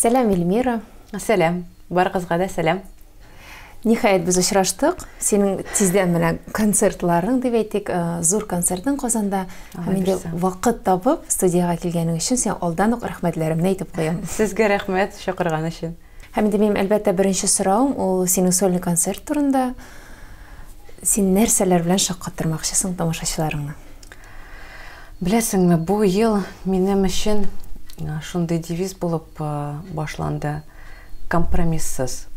Сәлам, Эльмира. Сәлам. Барыгызга да сәлам. Ниһаять, без очраштык. Синең тиздән менә концертларың дип әйтик, зур концертың Казанда. Һәм инде вакыт табып студиягә килгәнең өчен сиңа алдан ук рәхмәтләремне әйтеп куям. Сезгә рәхмәт чакырган өчен. Һәм инде минем, әлбәттә, беренче соравым ул синең сольный концерт турында. Син нәрсәләр белән шаккаттырмакчысың тамашачыларыңны? Беләсеңме, бу ел минем өчен шундый девиз булып башланды. Компромиссыз.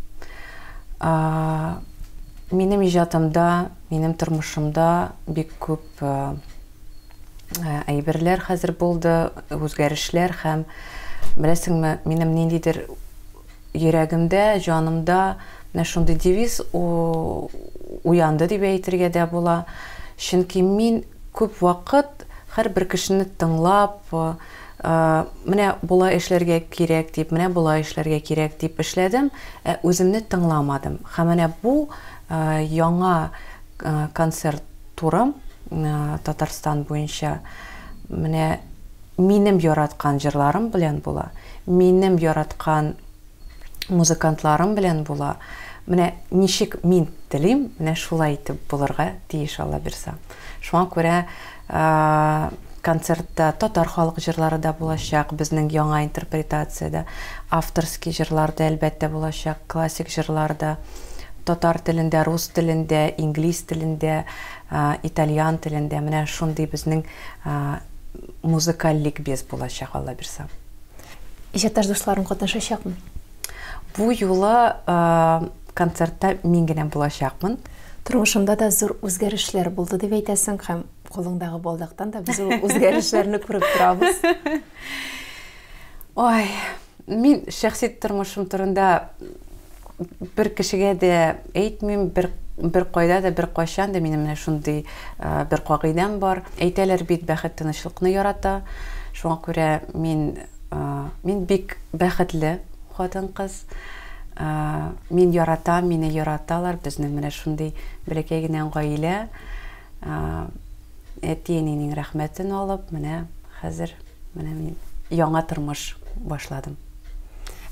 Минем иҗатымда, минем тормышымда бик күп әйберләр хәзер булды, үзгәрешләр һәм, беләсеңме, минем ниндидер йөрәгемдә, җанымда менә шундый девиз уянды дип әйтергә дә була. Чөнки мин күп вакыт һәрбер кешене тыңлап, менә болай эшләргә кирәк дип, менә болай эшләргә кирәк дип эшләдем, ә үземне тыңламадым. Һәм менә бу яңа концерт турым Татарстан буенча менә минем яраткан җырларым белән була, минем яраткан музыкантларым белән була. Менә ничек мин телим, менә шулай итеп булырга тиеш, Алла бирса. Шуңа күрә концертта татар халык җырлары да булачак, безнең яңа интерпретациядә, авторский җырлар да әлбәттә булачак, классик җырлар да, татар телендә, рус телендә, инглиз телендә, итальян телендә. Менә шундый безнең музыкаль ликбез булачак, Алла бирса. Иҗатташ дусларың катнашачакмы? Бу юлы концертта мин генә булачакмын. Тормышымда да зур үзгәрешләр булды дип әйтәсең һәм кулыңдагы балдактан да без ул үзгәрешләрне күреп торабыз. Ой, мин шәхси тормышым турында бер кешегә дә әйтмим, бер бер кайда да, бер кайчан да минем менә шундый бер кагыйдәм бар. Әйтәләр бит, бәхет тынычлыкны ярата. Шуңа күрә мин мин бик бәхетле хатын-кыз. Мин яратам, мине яраталар. Безнең менә шундый бәләкәй генә гаилә. Әти-әнинең рәхмәтен алып, менә хәзер менә мин яңа тормыш башладым.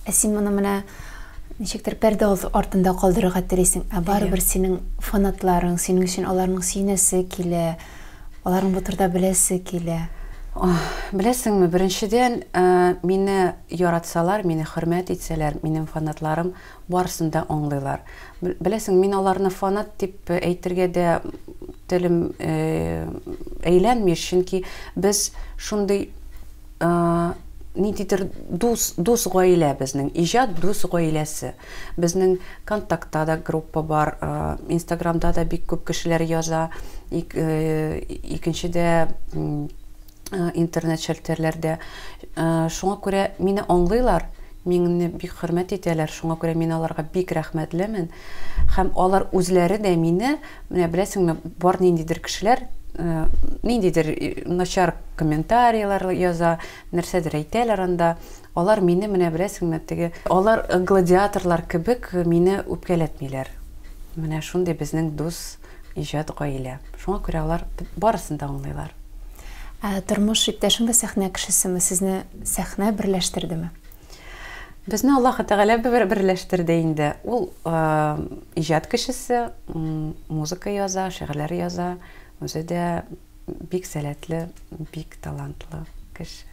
Ә син моны менә ничектер пәрдә артында калдырырга телисең, ә барыбер синең фанатларың, синең өчен аларның сөенәсе килә, аларның бу турыда беләсе килә. Беләсеңме, беренчедән, мине яратсалар, мине хөрмәт итсәләр, минем фанатларым барысын да аңлыйлар. Беләсең, мин аларны фанат дип әйтергә дә телем әйләнми, чөнки без шундый ниндидер дус, дус гаилә безнең, иҗат дус гаиләсе. Безнең Контактта да группа бар, Инстаграмда да бик күп кешеләр яза, икенчедә интернет челтәрләрдә. Шуңа күрә мине аңлыйлар, мине бик хөрмәт итәләр, шуңа күрә мин аларга бик рәхмәтлемен. Һәм алар үзләре дә мине, менә беләсеңме, бар ниндидер кешеләр, ниндидер начар комментарийлар яза, нәрсәдер әйтәләр анда. Алар мине, менә беләсеңме, теге, алар гладиаторлар кебек мине үпкәләтмиләр. Менә шундый безнең дус иҗат гаилә. Шуңа күрә алар барысын да аңлыйлар. Ә тормыш иптәшең дә сәхнә кешесеме? Сезне сәхнә берләштердеме? Безне Аллаһы Тәгалә берләштерде инде. Ул иҗат кешесе, музыка яза, шигырьләр яза. Үзе дә бик сәләтле, бик талантлы кеше.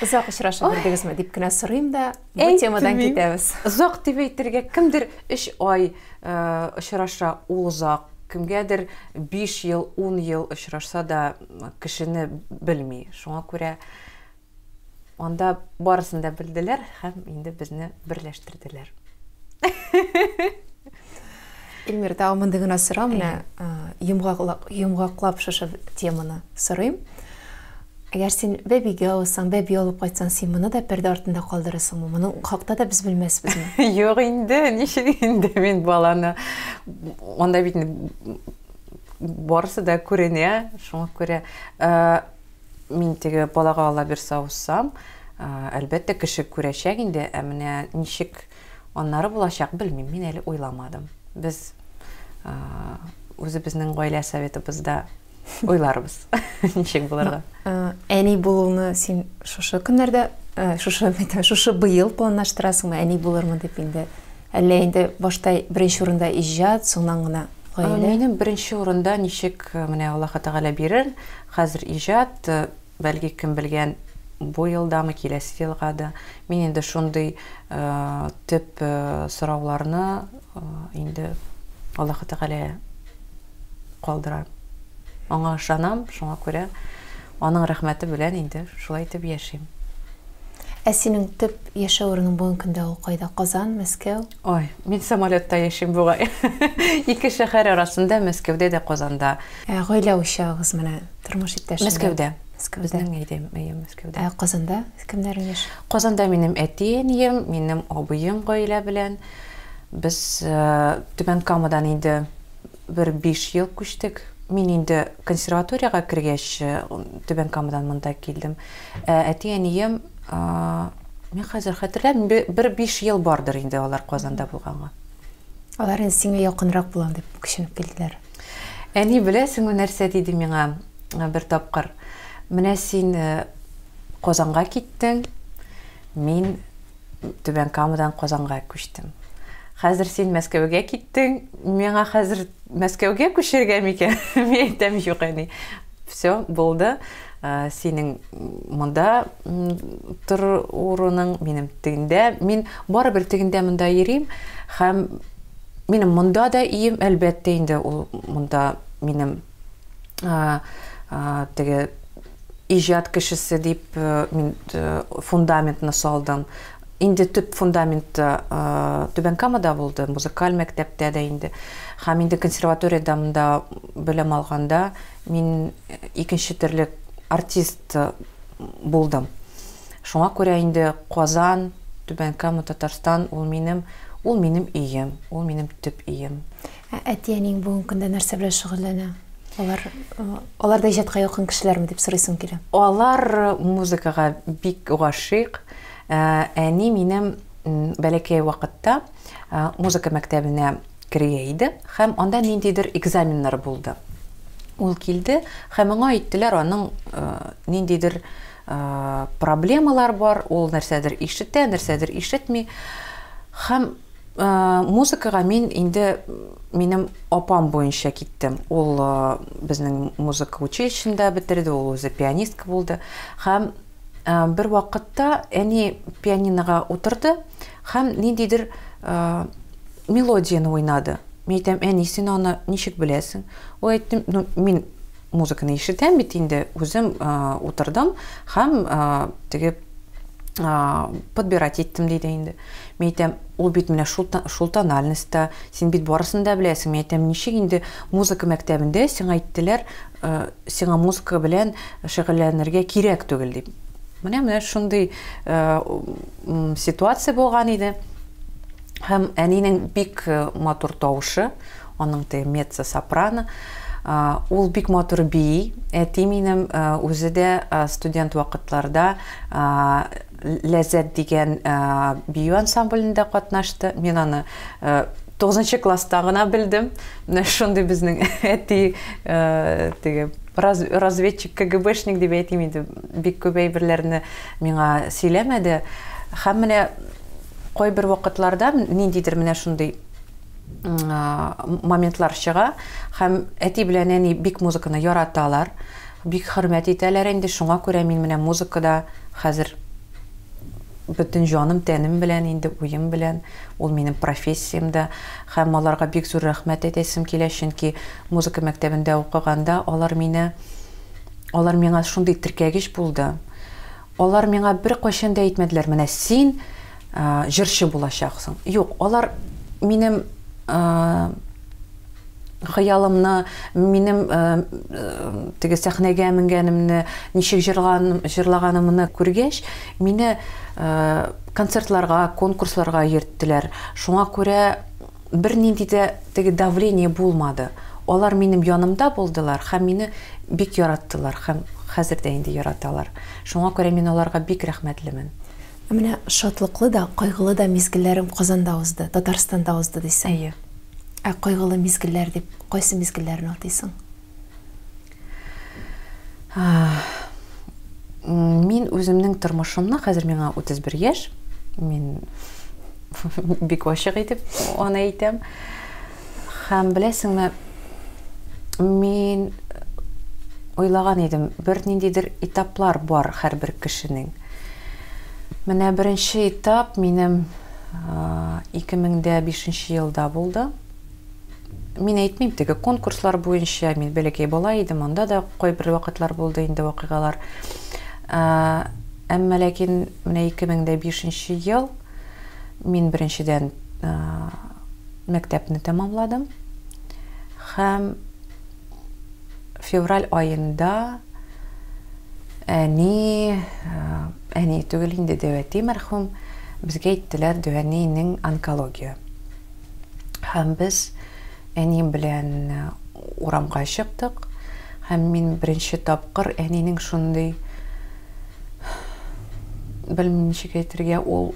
Озак очрашып йөрдегезме дип кенә сорыйм да, бу темадан китәбез. Озак дип әйтергә, кемдер 3 ай очраша, ул озак. Кемгәдер 5 ел, 10 ел очрашса да кешене белми. Шуңа күрә анда барысын да белделәр һәм инде безне берләштерделәр. Эльмира, тагын мондый гына сорау, менә йомгаклап, йомгаклап шушы теманы сорыйм. Әгәр син бәбигә алсаң, бәби алып кайтсаң, син моны да пәрдә артында калдырасыңмы? Моның хакта да без белмәсбезме? Юк инде, ничек инде мин баланы анда бит барысы да күренә, шуңа күрә мин теге балага ала бирсә узсам, әлбәттә, кеше күрәчәк инде, ә менә ничек аннары булачак, белмим, мин әле уйламадым. Без үзебезнең гаилә советыбызда Уйларбыз, ничек булырга. Әни булуны син шушы көннәрдә, шушы, шушы быел планлаштырасыңмы, әни булырмын дип инде? Әллә инде башта беренче урында иҗат, соңнан гына гаилә? Минем беренче урында ничек менә Аллаһы Тәгалә бирер, хәзер иҗат, бәлки кем белгән, бу елдамы, киләсе елга да. Мин инде шундый төп сорауларны инде Аллаһы Тәгалә калдыра. Аңа ышанам, шуңа күрә аның рәхмәте белән инде шулай итеп яшим. Ә синең төп яшәү урының бүгенге көндә ул кайда? Казан, Мәскәү? Ой, мин самолетта яшим бугай. Ике шәһәр арасында, Мәскәүдә дә, Казанда. Ә гаилә учагыгыз менә, тормыш иптәшең? Мәскәүдә. Мәскәүдә. Безнең әйдә, әйе, Мәскәүдә. Ә Казанда кемнәр яши? Казанда минем әти-әнием, минем абыем гаилә белән. Без Түбән Камадан инде бер 5 ел күчтек. Мин инде консерваториягә кергәч, Түбән Камадан монда килдем. Ә әти-әнием, мин хәзер хәтерләмим, бер 5 ел бардыр инде алар Казанда булганга. Алар инде сиңа якынрак булам дип күченеп килделәр. Әни, беләсеңме, нәрсә диде миңа бер тапкыр? Менә син Казанга киттең, мин Түбән Камадан Казанга күчтем. Хәзер син Мәскәүгә киттең, миңа хәзер Мәскәүгә күчергә микән? Мин әйтәм, юк, әни. Все, булды. Синең монда тор урының, минем тегендә. Мин барыбер тегендә монда йөрим һәм минем монда да өем, әлбәттә инде ул монда минем теге иҗат кешесе дип мин фундаментны салдым. Инде төп фундамент Түбән Камада булды, музыкаль мәктәптә дә инде. Һәм инде консерваториядә монда белем алганда мин икенче төрле артист булдым. Шуңа күрә инде Казан, Түбән Кама, Татарстан ул минем, ул минем өем, ул минем төп өем. Ә әти-әниең бүгенге көндә нәрсә белән шөгыльләнә? Алар, алар да иҗатка якын кешеләрме дип сорыйсым килә. Алар музыкага бик гашыйк. Әни минем бәләкәй вакытта музыка мәктәбенә керә иде һәм анда ниндидер экзаменнар булды. Ул килде һәм аңа әйттеләр, аның ниндидер проблемалар бар, ул нәрсәдер ишетә, нәрсәдер ишетми. Һәм музыкага мин инде минем апам буенча киттем. Ул безнең музыка училищында бетерде, ул үзе пианистка булды. Һәм бер вакытта әни пианинога утырды һәм ниндидер мелодияне уйнады. Мин әйтәм, әни, син аны ничек беләсең? Ул әйтте, ну, мин музыканы ишетәм бит инде, үзем утырдым һәм теге подбирать иттем диде инде. Мин әйтәм, ул бит менә шул, шул тональностьта, син бит барысын да беләсең. Мин әйтәм, ничек инде музыка мәктәбендә сиңа әйттеләр, сиңа музыка белән шөгыльләнергә кирәк түгел дип. Менә менә шундый ситуация булган иде. Һәм әнинең бик матур тавышы, аның теге меццо-сопрано, ул бик матур бии. Әти минем үзе дә студент вакытларда Ләззәт дигән бию ансамблендә катнашты. Мин аны 9 класста гына белдем. Менә шундый безнең әти теге разведчик, КГБшник дип әйтим инде, бик күп әйберләрне миңа сөйләмәде. Һәм менә кайбер вакытларда ниндидер менә шундый моментлар чыга. Һәм әти белән әни бик музыканы яраталар, бик хөрмәт итәләр инде. Шуңа күрә мин менә музыкада хәзер бөтен җаным, тәнем белән инде, уем белән, ул минем профессиям дә. Һәм аларга бик зур рәхмәт әйтәсем килә, чөнки музыка мәктәбендә укыганда алар мине, алар миңа шундый теркәгеч булды. Алар миңа беркайчан да әйтмәделәр, менә син җырчы булачаксың. Юк, алар минем хыялымны, минем теге сәхнәгә менгәнемне, ничек җырлаганымны күргәч, мине концертларга, конкурсларга йөрттеләр. Шуңа күрә бернинди дә теге давление булмады. Алар минем янымда булдылар һәм мине бик яраттылар һәм хәзер дә инде яраталар. Шуңа күрә мин аларга бик рәхмәтлемен. Ә менә шатлыклы да, кайгылы да мизгелләрем Казанда узды, Татарстанда узды дисең. Әйе. Ә кайгылы мизгелләр дип кайсы мизгелләрне атыйсың? Мин үземнең тормышымны, хәзер миңа 31 яшь, мин бик ачык итеп аны әйтәм. Һәм беләсеңме, мин уйлаган идем, бер ниндидер этаплар бар һәрбер кешенең. Менә беренче этап минем 2005 елда булды. Мин әйтмим, теге конкурслар буенча, мин бәләкәй бала идем, анда да кайбер вакытлар булды инде вакыйгалар. Әмма ләкин менә 2005 ел мин беренчедән мәктәпне тәмамладым. Һәм февраль аенда әни, әни түгел инде, дәү әти мәрхүм, безгә әйттеләр, дәү әнинең онкология. Һәм без әнием белән урамга чыктык. Һәм мин беренче тапкыр әнинең шундый, белмим ничек әйтергә, ул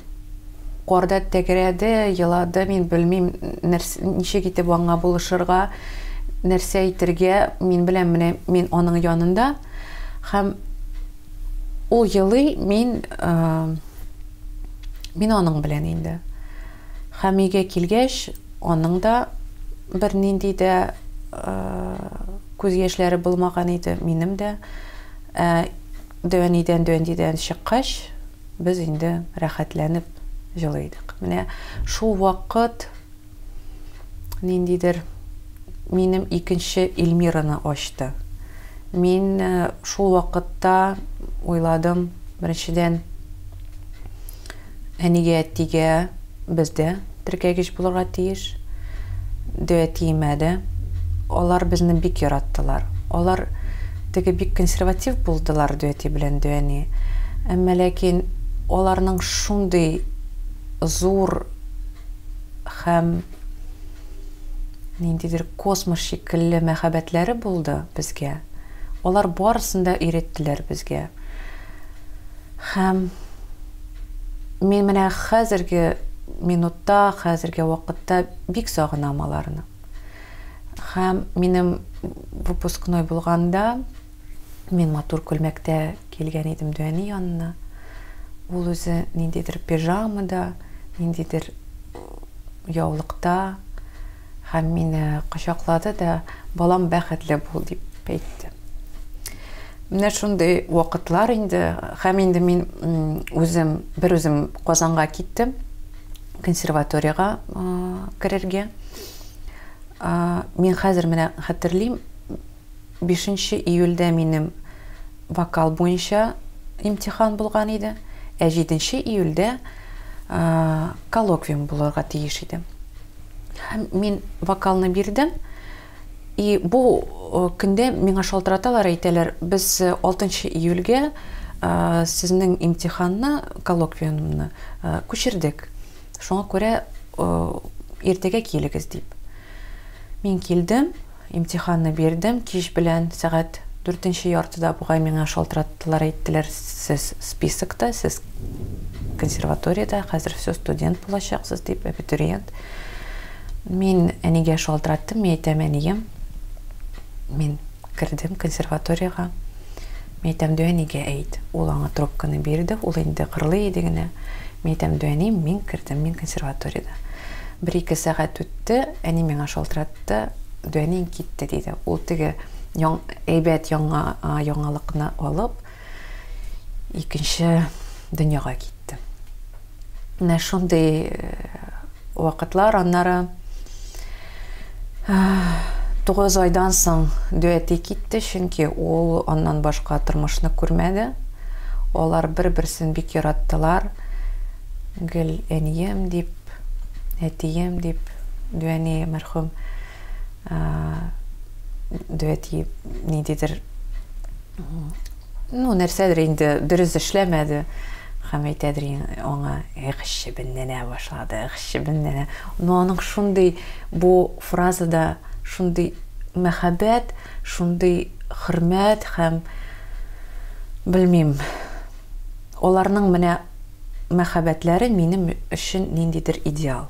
карда тәгәрәде, елады, мин белмим, ничек итеп аңа булышырга, нәрсә әйтергә, мин беләм, менә мин аның янында. Һәм ул елый, мин, мин аның белән инде. Һәм өйгә килгәч, аның да бернинди дә күз яшьләре булмаган иде, минем дә. Ә дәвәнидән, дәвәндидән чыккач, без инде рәхәтләнеп җылый идек. Менә шул вакыт ниндидер минем икенче Эльмираны ачты. Мин шул вакытта уйладым, беренчедән, әнигә, әтигә без дә теркәгеч булырга тиеш. Дәү әтиемә дә. Алар безне бик яраттылар. Алар теге бик консерватив булдылар, дәү әти белән дәү әни. Әмма ләкин аларның шундый зур һәм ниндидер космос шикелле мәхәббәтләре булды безгә. Алар барысын да өйрәттеләр безгә. Һәм мин менә хәзерге минутта, хәзерге вакытта бик сагынам аларны. Һәм минем выпускной булганда, мин матур күлмәктә килгән идем дәү әни янына. Ул үзе ниндидер пижамада, ниндидер яулыкта һәм мине кочаклады да, балам бәхетле бул дип әйтте. Менә шундый вакытлар инде. Һәм инде мин үзем, бер үзем Казанга киттем, консерваториягә керергә. Мин хәзер менә хәтерлим, 5 июльдә минем вокал буенча имтихан булган иде, ә 7 июльдә коллоквиум булырга тиеш иде. Һәм мин вокалны бирдем. И бу көндә миңа шалтыраталар, әйтәләр, без 6 июльгә сезнең имтиханны, коллоквиумны күчердек. Шуңа күрә иртәгә килегез дип. Мин килдем, имтиханны бирдем, кич белән сәгать 4:30 бугай миңа шалтыраттылар, әйттеләр, сез списокта, сез консерваториядә, хәзер все студент булачаксыз дип, абитуриент. Мин әнигә шалтыраттым, мин әйтәм, әнием, мин кердем консерваториягә. Мин әйтәм, дәү әнигә әйт. Ул аңа трубканы бирде, ул инде гырлый иде генә. Мин әйтәм, дәү әни, мин кердем, мин консерваториядә. 1-2 сәгать үтте, әни миңа шалтыратты, дәү әниең китте диде. Ул теге әйбәт яңалыкны алып, икенче дөньяга китте. Менә шундый вакытлар. Аннары 9 айдан соң дәү әти китте, чөнки ул аннан башка тормышны күрмәде. Алар бер-берсен бик яраттылар. Гел әнием дип, әтием дип, дәү әни мәрхүм, дәү әти ниндидер, ну, нәрсәдер инде дөрес эшләмәде. Һәм әйтәдер аңа, эх, чебенләнә башлады, эх, чебенләнә. Но аның шундый бу фразада шундый мәхәббәт, шундый хөрмәт һәм белмим, аларның менә мәхәббәтләре минем өчен ниндидер идеал.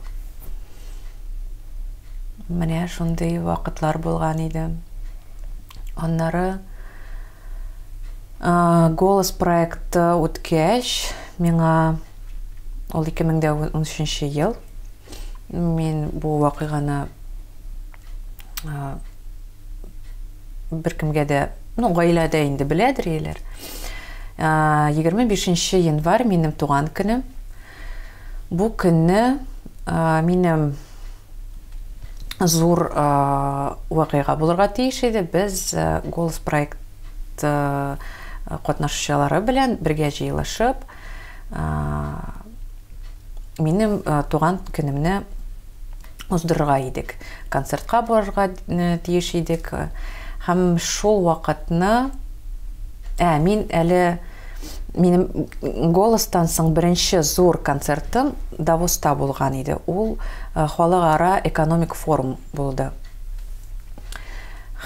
Менә шундый вакытлар булган иде. Аннары Голос проекты үткәч, миңа ул 2013 ел. Мин бу вакыйганы беркемгә дә, ну, гаиләдә инде беләдер ияләр. 25 январь минем туган көнем. Бу көнне минем зур вакыйга булырга тиеш иде. Без Голос проект катнашучылары белән бергә җыелышып, минем туган көнемне уздырырга идек. Концертка барырга тиеш идек. Һәм шул вакытны мин әле минем Голостан соң беренче зур концертым Давоста булган иде. Ул халыкара экономик форум булды.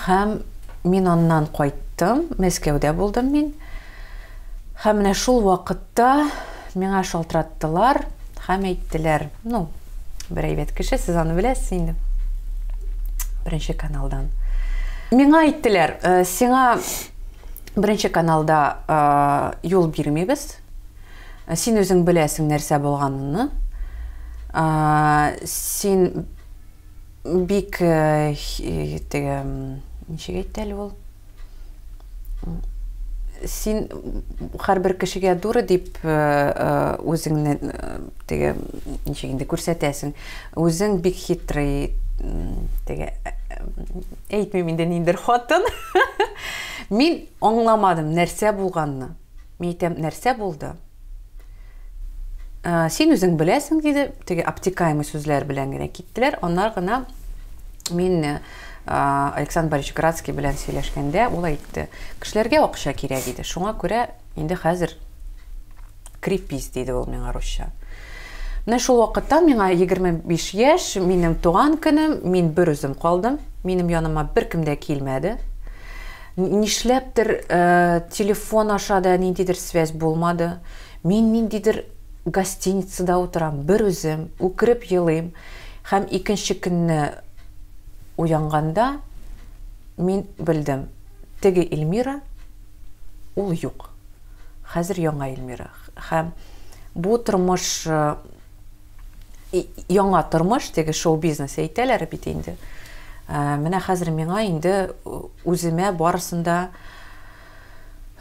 Һәм мин аннан кайттым, Мәскәүдә булдым мин. Һәм менә шул вакытта миңа шалтыраттылар һәм әйттеләр, ну, бер әйбәт кеше, сез аны беләсез инде. Беренче каналдан. Миңа әйттеләр, сиңа беренче каналда юл бирмибез. Син үзең беләсең нәрсә булганын. Син бик теге ничек әйтте әле ул? Син һәрбер кешегә дура дип үзеңне теге ничек инде күрсәтәсең. Үзең бик хитрый, теге әйтмим инде ниндер хатын. Мин аңламадым нәрсә булганны. Мин әйтәм, нәрсә булды? Син үзең беләсең, диде, теге обтекаемый сүзләр белән генә киттеләр. Аннары гына мин Александр Борисович Градский белән сөйләшкәндә, ул әйтте, кешеләргә акча кирәк иде, шуңа күрә инде хәзер крепись, диде ул миңа русча. Менә шул вакыттан миңа 25 яшь, минем туган көнем, мин бер үзем калдым, минем яныма беркем дә килмәде. Нишләптер телефон аша да ниндидер связь булмады. Мин ниндидер гостиницада утырам, бер үзем, үкереп елыйм. Һәм икенче көнне уянганда мин белдем, теге Эльмира ул юк. Хәзер яңа Эльмира. Һәм бу тормыш, яңа тормыш, теге шоу-бизнес әйтәләр бит инде. Менә хәзер миңа инде үземә барысын да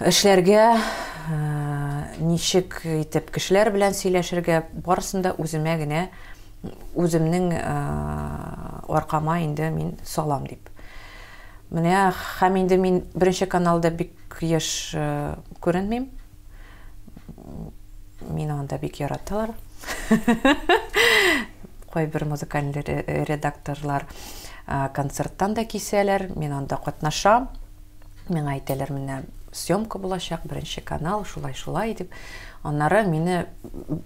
эшләргә, ничек итеп кешеләр белән сөйләшергә, барысын да үземә генә, үземнең аркама инде мин салам дип. Менә һәм инде мин беренче каналда бик еш күренмим. Мине анда бик яраталар. Кайбер музыкаль редакторлар концерттан да кисәләр, мин анда катнашам. Миңа әйтәләр, менә съемка булачак, беренче канал, шулай-шулай дип. Аннары мине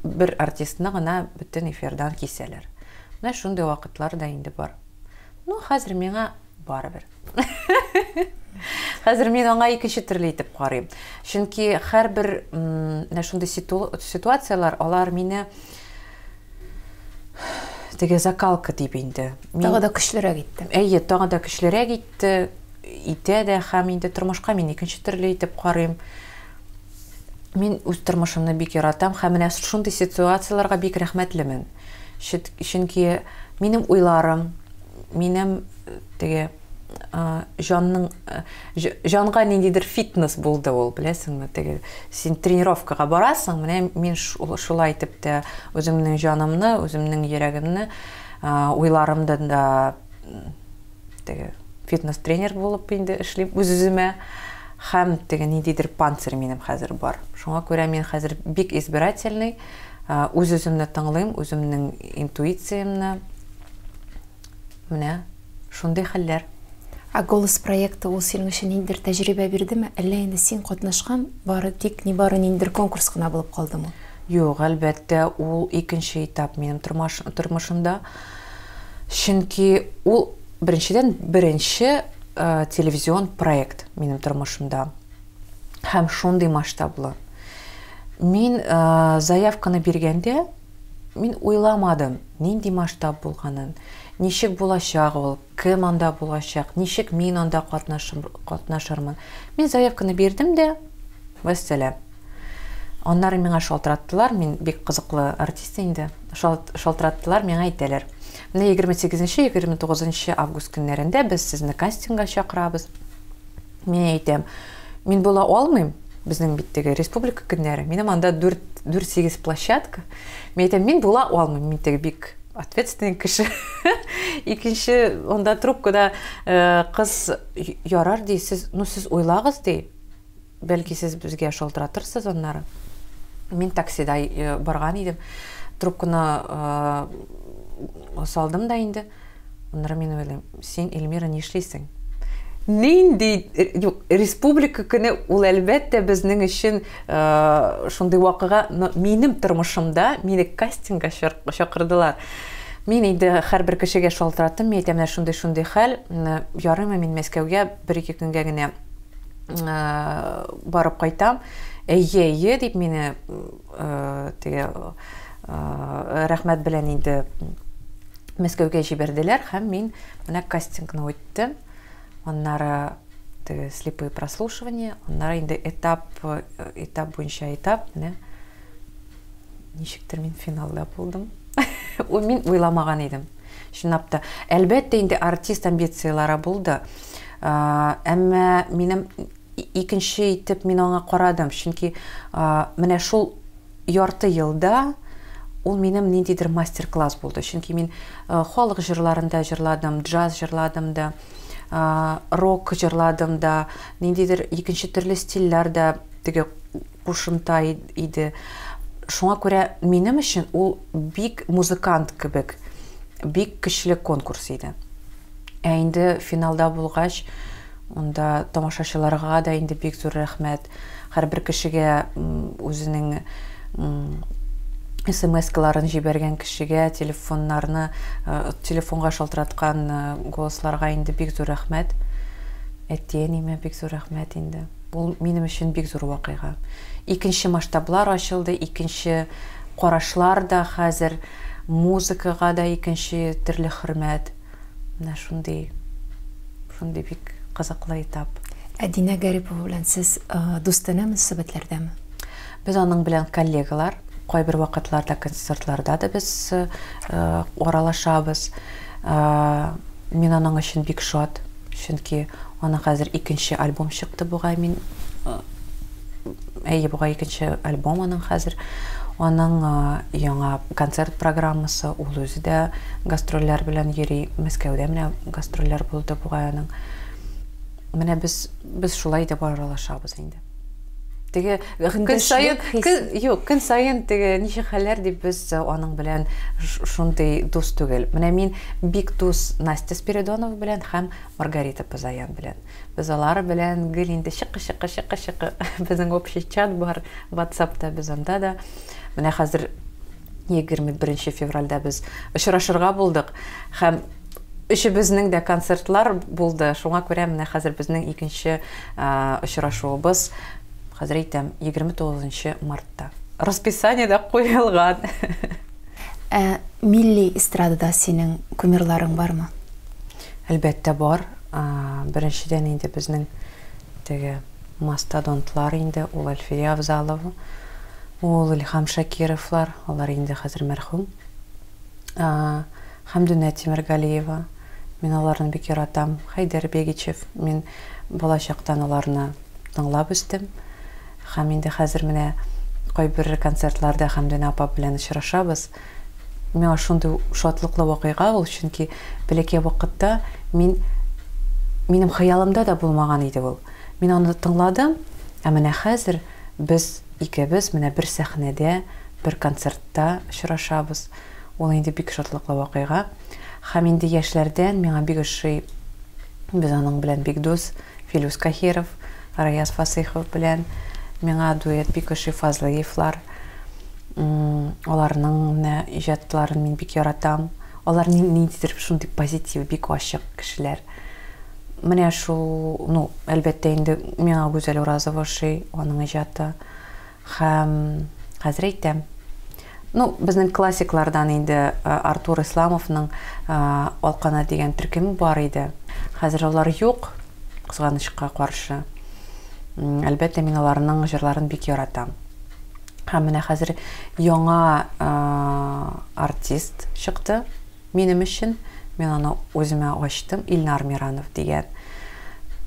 бер артистны гына бөтен эфирдан кисәләр. Менә шундый вакытлар да инде бар. Ну, хәзер миңа барыбер. Хәзер мин аңа икенче төрле итеп карыйм. Чөнки һәрбер менә шундый ситуацияләр, алар мине теге закалка дип инде. Тагы да көчлерәк итте. Әйе, тагы да көчлерәк итте, итә дә, һәм инде тормышка мин икенче төрле итеп карыйм. Мин үз тормышымны бик яратам һәм менә шундый ситуацияләргә бик рәхмәтлемен. Чөнки минем уйларым, минем теге җанның җанга ниндидер фитнес булды ул, беләсеңме, теге син тренировкага барасың, менә мин шулай итеп тә үземнең җанымны, үземнең йөрәгемне, уйларымды да теге фитнес-тренер булып инде эшлим үз-үземә. Һәм теге ниндидер панцирь минем хәзер бар. Шуңа күрә мин хәзер бик избирательный, үз-үземне тыңлыйм, үземнең интуициямне. Менә шундый хәлләр. Ә Голос проекты ул синең өчен ниндидер тәҗрибә бирдеме, әллә инде син катнашкан бары тик нибары ниндидер конкурс кына булып калдымы? Юк, әлбәттә, ул икенче этап минем тормышымда. Чөнки ул беренчедән беренче телевизион проект минем тормышымда. Һәм шундый масштаблы. Мин заявканы биргәндә, мин уйламадым, нинди масштаб булганын, ничек булачак ул, кем анда булачак, ничек мин анда катнашырмын. Мин заявканы бирдем дә, Вәссәлам. Аннары миңа шалтыраттылар, мин бик кызыклы артист инде. Шалтыраттылар, миңа әйтәләр. Менә 28, 29 август көннәрендә без сезне кастингга чакырабыз. Мин әйтәм, мин була алмыйм, безнең бит теге республика көннәре, минем анда 4, 4-8 площадка. Мин әйтәм, мин була алмыйм, мин теге бик ответственный кеше. Икенче, анда трубкада э, кыз ярар ди, сез, ну сез уйлагыз ди. Бәлки сез безгә шалтыратырсыз аннары. Мин таксида э, барган идем. Трубканы э, салдым да инде. Аннары мин уйлыйм, син, Эльмира, нишлисең? Нинди, э, юк, республика көне ул әлбәттә безнең өчен шундый вакыйга, но минем тормышымда мине кастингга чакырдылар. Мин инде һәрбер кешегә шалтыраттым, мин әйтәм, менә шундый-шундый хәл, ярыймы мин Мәскәүгә бер-ике көнгә генә барып кайтам. Әйе, әйе, дип мине теге рәхмәт белән инде Мәскәүгә җибәрделәр һәм мин менә кастингны үттем. Аннары теге слепые прослушивание, аннары инде этап, этап буенча этап, менә ничектер мин финалда булдым. Ул мин уйламаган идем. Чынлап та. Әлбәттә инде артист амбицияләре булды. Әмма минем икенче итеп мин аңа карадым, чөнки менә шул ярты елда ул минем ниндидер мастер-класс булды. Чөнки мин халык җырларын да җырладым, джаз җырладым да, рок җырладым да, ниндидер икенче төрле стильләр дә теге кушымта иде. Шуңа күрә минем өчен ул бик музыкант кебек, бик көчле конкурс иде. Ә инде финалда булгач, унда тамашачыларга да инде бик зур рәхмәт. Һәрбер кешегә үзенең смс-каларын җибәргән кешегә, телефоннарны, э, телефонга шалтыраткан э, голосларга инде бик зур рәхмәт. Әти-әниемә бик зур рәхмәт инде. Ул минем өчен бик зур вакыйга. Икенче масштаблар ачылды, икенче карашлар да хәзер, музыкага да икенче төрле хөрмәт. Менә шундый, шундый бик кызыклы этап. Ә Динә Гарипова белән сез дустанә мөнәсәбәтләрдәме? Без аның белән коллегалар. Кайбер вакытларда концертларда да без аралашабыз. Мин аның өчен бик шат. Чөнки аның хәзер икенче альбом чыкты бугай мин әйе бугай икенче альбом аның хәзер. Аның яңа концерт программасы, ул үзе дә гастрольләр белән йөри. Мәскәүдә менә гастрольләр булды бугай аның. Менә без без шулай итеп аралашабыз инде. Теге көн саен, көн, юк, көн саен теге ничек хәлләр дип без аның белән шундый дус түгел. Менә мин бик дус Настя Спиридонова белән һәм Маргарита Пазаян белән. Без алар белән гел инде чыкы чыкы чыкы чыкы. Безнең общий чат бар WhatsAppта без анда да. Менә хәзер 21 февральдә без очрашырга булдык һәм өчебезнең дә концертлар булды. Шуңа күрә менә хәзер безнең икенче очрашуыбыз, хәзер әйтәм, 29 мартта. Расписаниедә куелган. Ә милли эстрадада синең кумирларың бармы? Әлбәттә бар. Беренчедән инде безнең теге мастодонтлар инде, ул Әлфия Авзалова, ул Илһам Шакировлар, алар инде хәзер мәрхүм. Хәмдүнә Тимергалиева, мин аларны бик яратам. Хәйдәр Бегичев, мин балачактан аларны тыңлап үстем. Һәм инде хәзер менә кайбер концертларда Хәмдүнә апа белән очрашабыз. Миңа шундый шатлыклы вакыйга ул, чөнки бәләкәй вакытта мин минем хыялымда да булмаган иде ул. Мин аны тыңладым, ә менә хәзер без икебез менә бер сәхнәдә, бер концертта очрашабыз. Ул инде бик шатлыклы вакыйга. Һәм инде яшьләрдән миңа бик ошый, без аның белән бик дус, Филүс Каһиров, Раяз Фасыйхов белән миңа дуэт бик ошый, Фазлыевлар. Аларның менә иҗатларын мин бик яратам. Алар ниндидер шундый позитив, бик ачык кешеләр. Менә шул, ну, әлбәттә инде миңа Гүзәл Уразова ошый, аның иҗаты. Һәм хәзер әйтәм. Ну, безнең классиклардан инде Артур Исламовның Алкана дигән төркеме бар иде. Хәзер алар юк, кызганычка каршы. Әлбәттә, мин аларның җырларын бик яратам. Һәм менә хәзер яңа артист чыкты минем өчен. Мин аны үземә ачтым, Илнар Миранов дигән.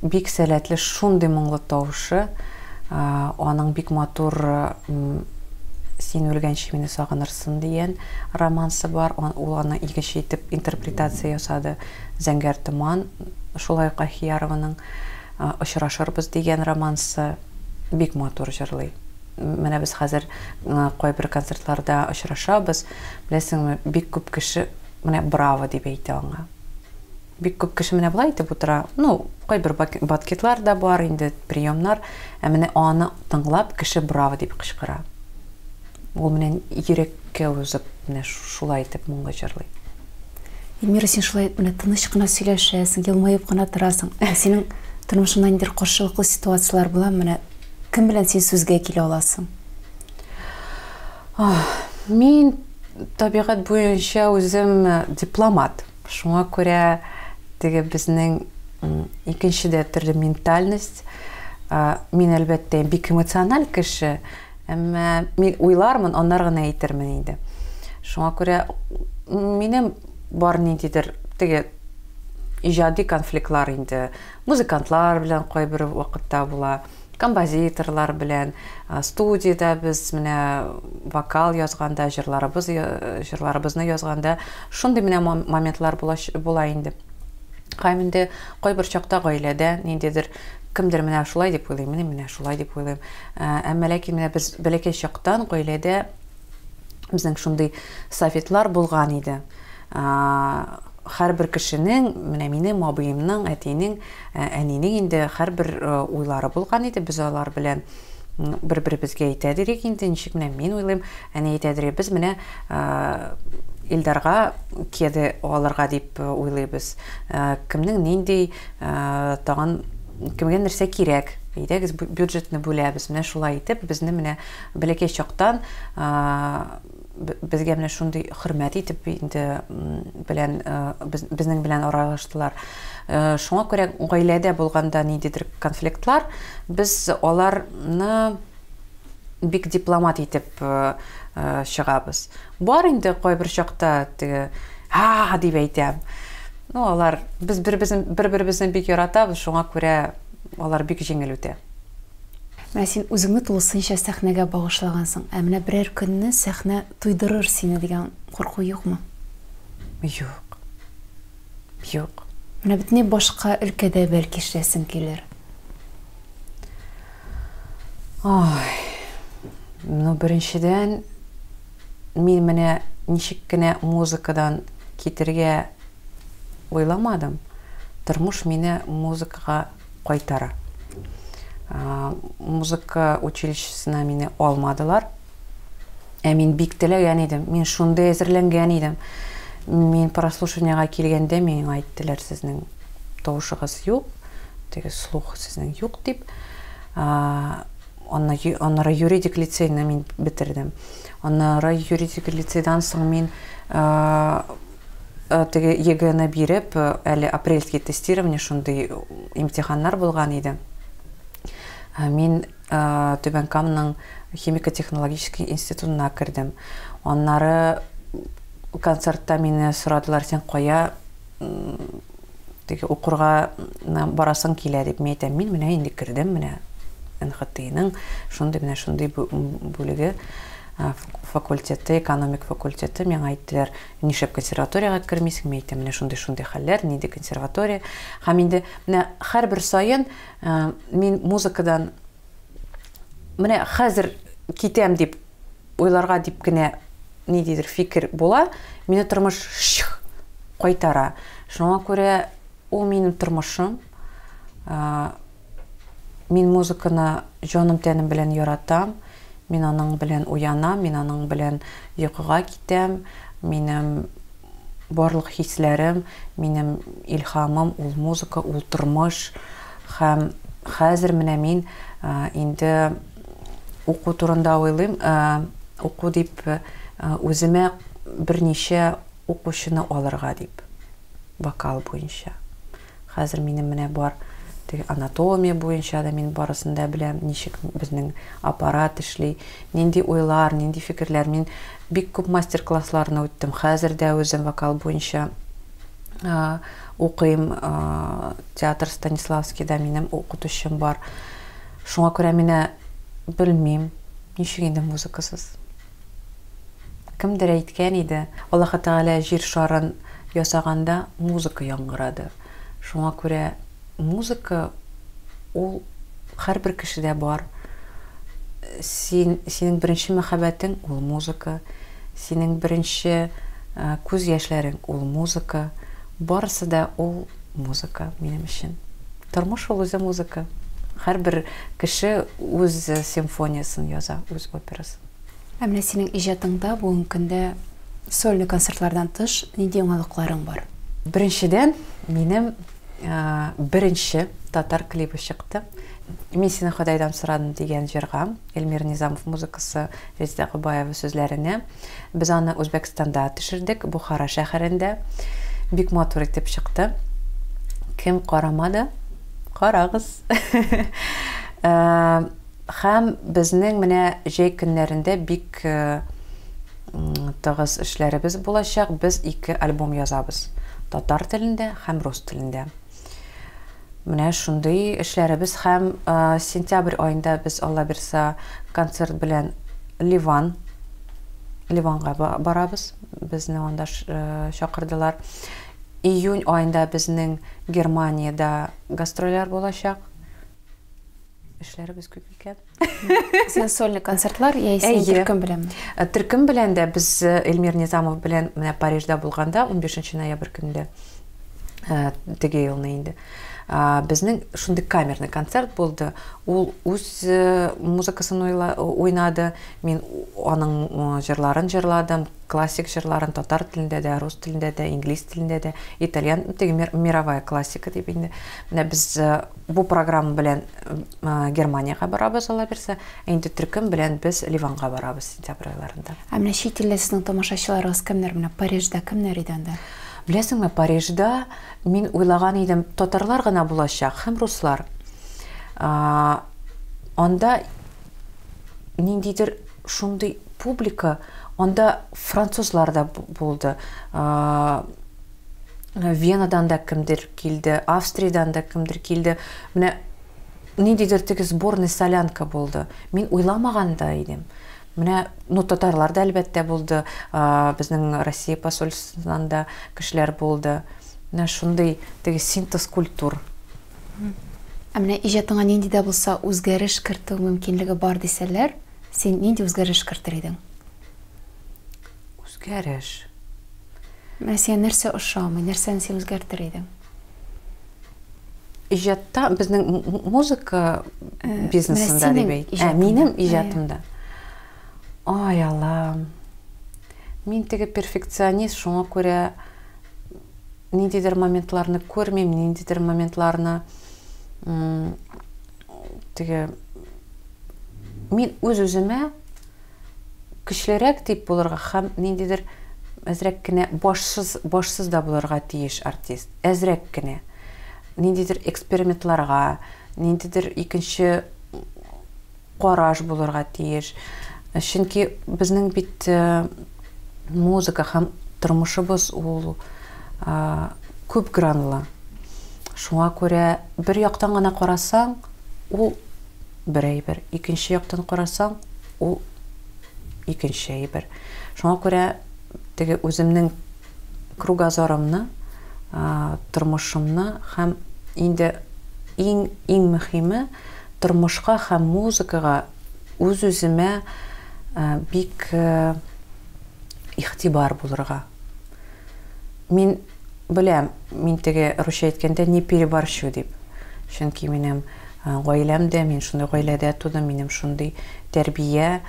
Бик сәләтле, шундый моңлы тавышы. Аның бик матур Син үлгәнче мине сагынырсын дигән романсы бар. Ул аны икенче итеп интерпретация ясады. Зәңгәр томан, шулай ук Ахиярованың Очрашырбыз дигән романсы бик матур җырлый. Менә без хәзер кайбер концертларда очрашабыз. Беләсеңме, бик күп кеше менә браво дип әйтә аңа. Бик күп кеше менә болай итеп утыра. Ну, кайбер банкетлар да бар инде, приемнар. Ә менә аны тыңлап, кеше браво дип кычкыра. Ул менә йөрәккә узып, менә шулай итеп моңлы җырлый. Эльмира, син шулай менә тыныч кына сөйләшәсең, елмаеп кына торасың. Ә синең тормышыңда ниндидер каршылыклы ситуацияләр була, менә кем белән син сүзгә килә аласың? Мин табигать буенча үзем дипломат. Шуңа күрә теге безнең икенче дә төрле ментальность. Мин, әлбәттә, бик эмоциональ кеше, әмма мин уйлармын, аннары гына әйтермен инде. Шуңа күрә минем бар ниндидер теге иҗади конфликтлар инде. Музыкантлар белән кайбер вакытта була, композиторлар белән, студиядә без менә вокал язганда, җырларыбыз җырларыбызны язганда шундый менә моментлар була, була инде. Һәм инде кайбер чакта гаиләдә ниндидер кемдер менә шулай дип уйлый, мин менә шулай дип уйлыйм. Әмма ләкин менә без бәләкәй чактан гаиләдә безнең шундый советлар булган иде. Һәрбер кешенең, менә минем абыемның, әтинең, әнинең инде һәрбер уйлары булган иде. Без алар белән бер-беребезгә әйтә дирек инде, ничек менә мин уйлыйм, әни әйтә дирек, без менә Илдарга кеды алырга дип уйлыйбыз. Кемнең нинди тагын кемгә нәрсә кирәк, әйдәгез бюджетны бүләбез. Менә шулай итеп безне менә бәләкәй чактан безгә менә шундый хөрмәт итеп инде белән безнең белән аралаштылар. Шуңа күрә гаиләдә булганда ниндидер конфликтлар, без аларны бик дипломат итеп чыгабыз. Бар инде кайбер чакта теге ха дип әйтәм. Ну, алар без бер-беребезне бик яратабыз, шуңа күрә алар бик җиңел үтә. Менә син үзеңне тулысынча сәхнәгә багышлагансың. Ә менә берәр көнне сәхнә туйдырыр сине дигән курку юкмы? Юк. Юк. Менә бөтенләй башка өлкәдә бәлки эшләсең килер. Ой. Ну, беренчедән, мин менә ничек кенә музыкадан китергә уйламадым, тормыш мине музыкага кайтара. Музыка училищесына мине алмадылар. Ә мин бик теләгән идем, мин шундый әзерләнгән идем. Мин прослушиваниега килгәндә миңа әйттеләр, сезнең тавышыгыз юк, теге слух сезнең юк дип. Аннары юридик лицейны мин бетердем. Аннары юридик лицейдан соң мин теге ЕГЭны биреп, әле апрельский тестирование шундый имтиханнар булган иде. Мин Түбән Камның химико-технологический институтына кердем. Аннары концертта мине сорадылар, син кая теге укырга барасың килә дип. Мин әйтәм, мин менә инде кердем менә НХТИның шундый менә шундый бүлеге факультеты, экономик факультеты. Миңа әйттеләр, нишләп консерваториягә кермисең? Мин әйтәм, менә шундый-шундый хәлләр, нинди консерватория. Һәм инде менә һәрбер саен мин музыкадан менә хәзер китәм дип уйларга дип кенә ниндидер фикер була, мине тормыш ших кайтара. Шуңа күрә ул минем тормышым. Мин музыканы җаным-тәнем белән яратам. Мин аның белән уянам, мин аның белән йокыга китәм. Минем барлык хисләрем, минем илһамым ул музыка, ул тормыш. Һәм хәзер менә мин инде уку турында уйлыйм. Уку дип үземә берничә укучыны алырга дип, вокал буенча. Хәзер минем менә бар Теге анатомия буенча да мин барысын да беләм, ничек безнең аппарат эшли, нинди уйлар, нинди фикерләр. Мин бик күп мастер-классларны үттем. Хәзер дә үзем вокал буенча укыйм. Театр Станиславскийда минем укытучым бар. Шуңа күрә мине белмим, ничек инде музыкасыз. Кемдер әйткән иде, Аллаһы Тәгалә җир шарын ясаганда музыка яңгырады. Шуңа күрә музыка ул һәрбер кешедә бар. Син, синең беренче мәхәббәтең ул музыка, синең беренче күз яшьләрең ул музыка. Барысы да ул музыка минем өчен. Тормыш ул үзе музыка. Һәрбер кеше үз симфониясен яза, үз операсын. Ә менә синең иҗатыңда бүгенге көндә сольный концертлардан тыш нинди яңалыкларың бар? Беренчедән, минем беренче татар клибы чыкты. Мин сине Ходайдан сорадым дигән җырга, Эльмир Низамов музыкасы, Резеда Гобаева сүзләренә. Без аны Үзбәкстанда төшердек, Бухара шәһәрендә. Бик матур итеп чыкты. Кем карамады, карагыз. Һәм безнең менә җәй көннәрендә бик тыгыз эшләребез булачак. Без ике альбом язабыз. Татар телендә һәм рус телендә. Менә шундый эшләребез һәм сентябрь аенда без Алла бирса концерт белән Ливан Ливанга барабыз. Безне анда чакырдылар. Июнь аенда безнең Германиядә гастрольләр булачак. Эшләребез күп икән. Син сольный концертлар яисә төркем беләнме? Төркем белән дә без Эльмир Низамов белән менә Парижда булганда 15 ноябрь көнендә теге елны инде. Безнең шундый камерный концерт булды. Ул үз музыкасын уйнады, мин аның җырларын җырладым, классик җырларын татар телендә дә, рус телендә дә, инглиз телендә дә, итальян, теге мировая классика дип инде. Менә без бу программа белән Германиягә барабыз, Алла бирсә. Ә инде төркем белән без Ливанга барабыз сентябрь айларында. Ә менә чит илдә сезнең тамашачыларыгыз кемнәр? Менә Парижда кемнәр иде анда? Беләсеңме, Парижда мин уйлаган идем, татарлар гына булачак һәм руслар. Анда ниндидер шундый публика, анда французлар да булды. Венадан да кемдер килде, Австриядән дә кемдер килде. Менә ниндидер теге сборный солянка булды. Мин уйламаган да идем. Менә, ну, татарлар да әлбәттә булды, безнең Россия посольствосыннан да кешеләр булды. Менә шундый теге синтез культур. Ә менә иҗатыңа нинди дә булса үзгәреш кертү мөмкинлеге бар дисәләр, син нинди үзгәреш кертер идең? Үзгәреш. Менә сиңа нәрсә ошамый, нәрсәне син үзгәртер идең? Иҗатта безнең музыка бизнесында дип әйт. Ә, минем иҗатымда. Ай, Аллам. Мин теге перфекционист, шуңа күрә ниндидер моментларны күрмим, ниндидер моментларны теге мин үз-үземә көчлерәк дип булырга һәм ниндидер әзрәк кенә башсыз, башсыз да булырга тиеш артист. Әзрәк кенә. Ниндидер экспериментларга, ниндидер икенче караш булырга тиеш. Чөнки безнең бит э, музыка һәм тормышыбыз ул э, күп гранлы. Шуңа күрә бер яктан гына карасаң, ул бер әйбер, икенче яктан карасаң, ул икенче әйбер. Шуңа күрә теге үземнең кругозорымны, тормышымны һәм инде иң иң мөһиме тормышка һәм музыкага үз-үземә бик игътибар булырга. Мин беләм, мин теге русча әйткәндә не переборщу дип. Чөнки минем гаиләм дә, мин шундый гаиләдә тудым, минем шундый тәрбия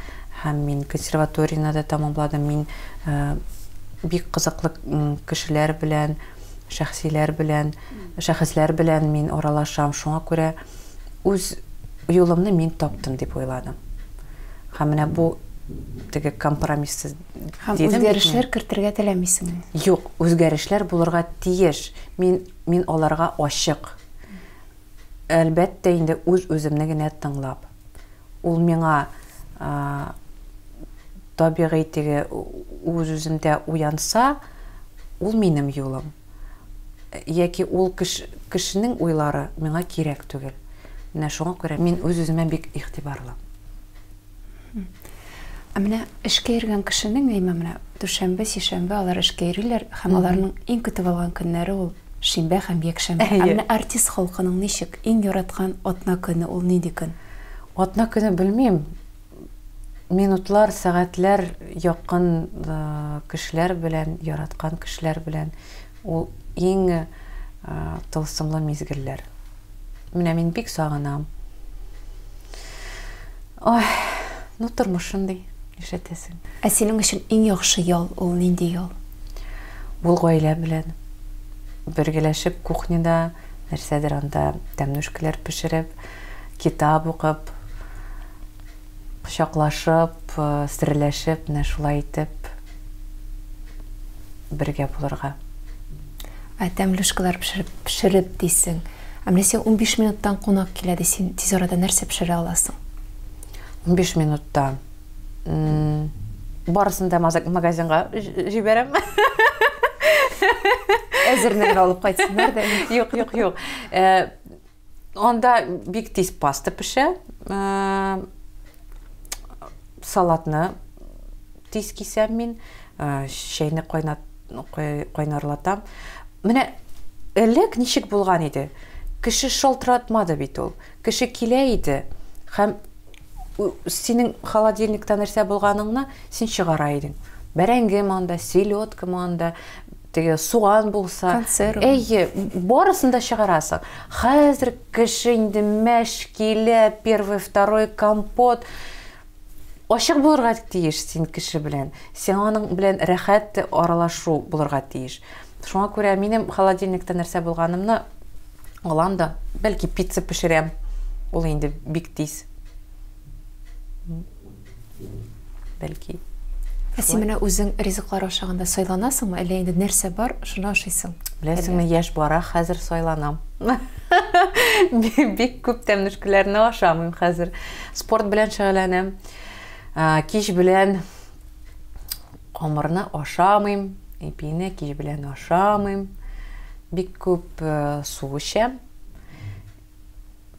һәм мин консерваторияне дә тәмамладым. Мин бик кызыклы кешеләр белән, шәхсиләр белән, шәхесләр белән мин аралашам. Шуңа күрә үз юлымны мин таптым дип уйладым. Һәм менә бу теге компромиссыз Һәм үзгәрешләр кертергә теләмисеңме? Юк, үзгәрешләр булырга тиеш. Мин мин аларга ачык. Әлбәттә инде, үз-үземне генә тыңлап. Ул миңа табигый теге үз-үземдә уянса, ул минем юлым. Яки ул кешенең уйлары миңа кирәк түгел. Менә шуңа күрә мин үз-үземә бик игътибарлы. Ә менә эшкә йөргән кешенең, әйме, менә дүшәмбе, сишәмбе алар эшкә йөриләр һәм аларның иң көтеп алган көннәре ул шимбә һәм якшәмбе. Ә менә артист халкының ничек, иң яраткан атна көне ул нинди көн? Атна көне белмим. Минутлар, сәгатьләр якын кешеләр белән, яраткан кешеләр белән ул иң тылсымлы мизгелләр. Менә мин бик сагынам. Ой, ну тормыш шундый, нишләтәсең. Ә синең өчен иң яхшы ял ул нинди ял? Ул гаилә белән бергәләшеп кухняда нәрсәдер анда тәмнүшкәләр пешереп, китап укып, кочаклашып, серләшеп, менә шулай итеп бергә булырга. Ә тәмлүшкәләр пешереп, пешереп дисең. Ә менә син 15 минуттан кунак килә ди, син тиз арада нәрсә пешерә аласың? 15 минутта. Барысын да магазинга җибәрәм. Әзерне генә алып кайтсыннар да. Юк, юк, юк. Э, анда бик тиз паста пешә. Э, салатны тиз кисәм мин, э, чәйне кайнат, кайнарлатам. Менә элек ничек булган иде? Кеше шалтыратмады бит ул. Кеше килә иде һәм синең холодильникта нәрсә булганыңны син чыгара идең. Бәрәңгеме анда, селедкамы анда, теге суган булса. Консерва. Әйе, барысын да чыгарасың. Хәзер кеше инде мәш килә, первый, второй компот. Ачык булырга тиеш син кеше белән. Сиңа аның белән рәхәт аралашу булырга тиеш. Шуңа күрә минем холодильникта нәрсә булганымны алам да, бәлки пицца пешерәм. Ул инде бик тиз. Бәлки. Ә син менә үзең ризыклар ашаганда сайланасыңмы, әллә инде нәрсә бар, шуны ашыйсың? Беләсеңме, яшь бара, хәзер сайланам. Бик күп тәмнүшкәләрне ашамыйм хәзер. Спорт белән шөгыльләнәм. Кич белән камырны ашамыйм, ипине кич белән ашамыйм. Бик күп су эчәм.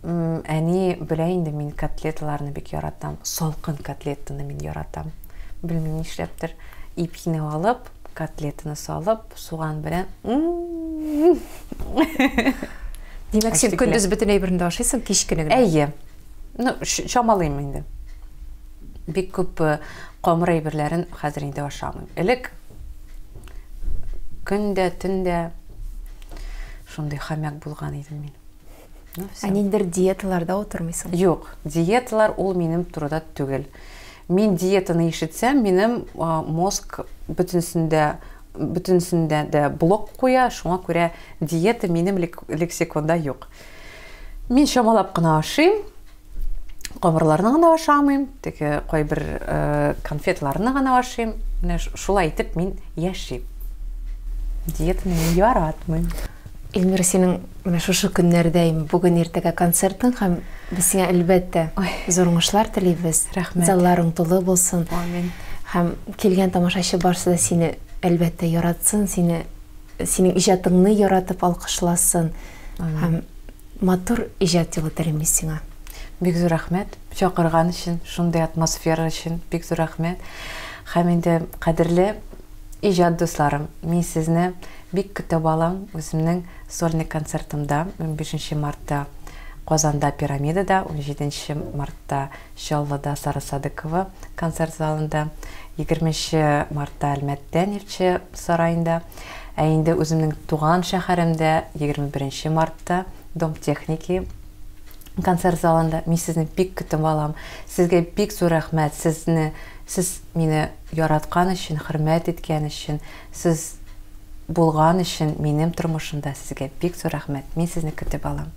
Әни белә инде, мин котлеталарны бик яратам. Салкын котлетаны мин яратам. Белмим нишләптер. Ипине алып, котлетаны салып, суган белән. Димәк, син көндез бөтен әйберне дә ашыйсың, кич көне генә. Әйе. Ну, чамалыйм инде. Бик күп э, камыр әйберләрен хәзер инде ашамыйм. Элек көн дә, төн дә шундый хомяк булган идем мин. Ну, Ә ниндидер диеталарда утырмыйсың? Юк, диеталар ул минем турыда түгел. Мин диетаны ишетсәм, минем мозг бөтенсендә бөтенсендә дә блок куя, шуңа күрә диета минем лексиконда юк. Мин чамалап кына ашыйм, камырларны гына ашамыйм, теге кайбер э, конфетларны гына ашыйм. Менә шулай итеп мин яшим. Диетаны мин яратмыйм. Эльмира, синең менә шушы көннәрдә, бүген иртәгә концертың һәм без сиңа әлбәттә зур уңышлар телибез. Рәхмәт. Залларың тулы булсын. Амин. Һәм килгән тамашачы барсы да сине әлбәттә яратсын, сине синең иҗатыңны яратып алкышласын. Һәм матур иҗат юлы телим мин сиңа. Бик зур рәхмәт чакырган өчен, шундый атмосфера өчен бик зур рәхмәт. Һәм инде кадерле иҗат дусларым, мин сезне бик көтеп алам үземнең сольный концертымда 15 мартта Казанда Пирамидада, 17 мартта Чаллыда Сара Садыкова концерт залында, 20 мартта Әлмәттә Нефтьче сараенда, ә инде үземнең туган шәһәремдә 21 мартта Дом техники концерт залында мин сезне бик көтеп алам. Сезгә бик зур рәхмәт. Сезне, сез мине яраткан өчен, хөрмәт иткән өчен, сез булган өчен минем тормышымда сезгә бик зур рәхмәт. Мин сезне көтеп алам.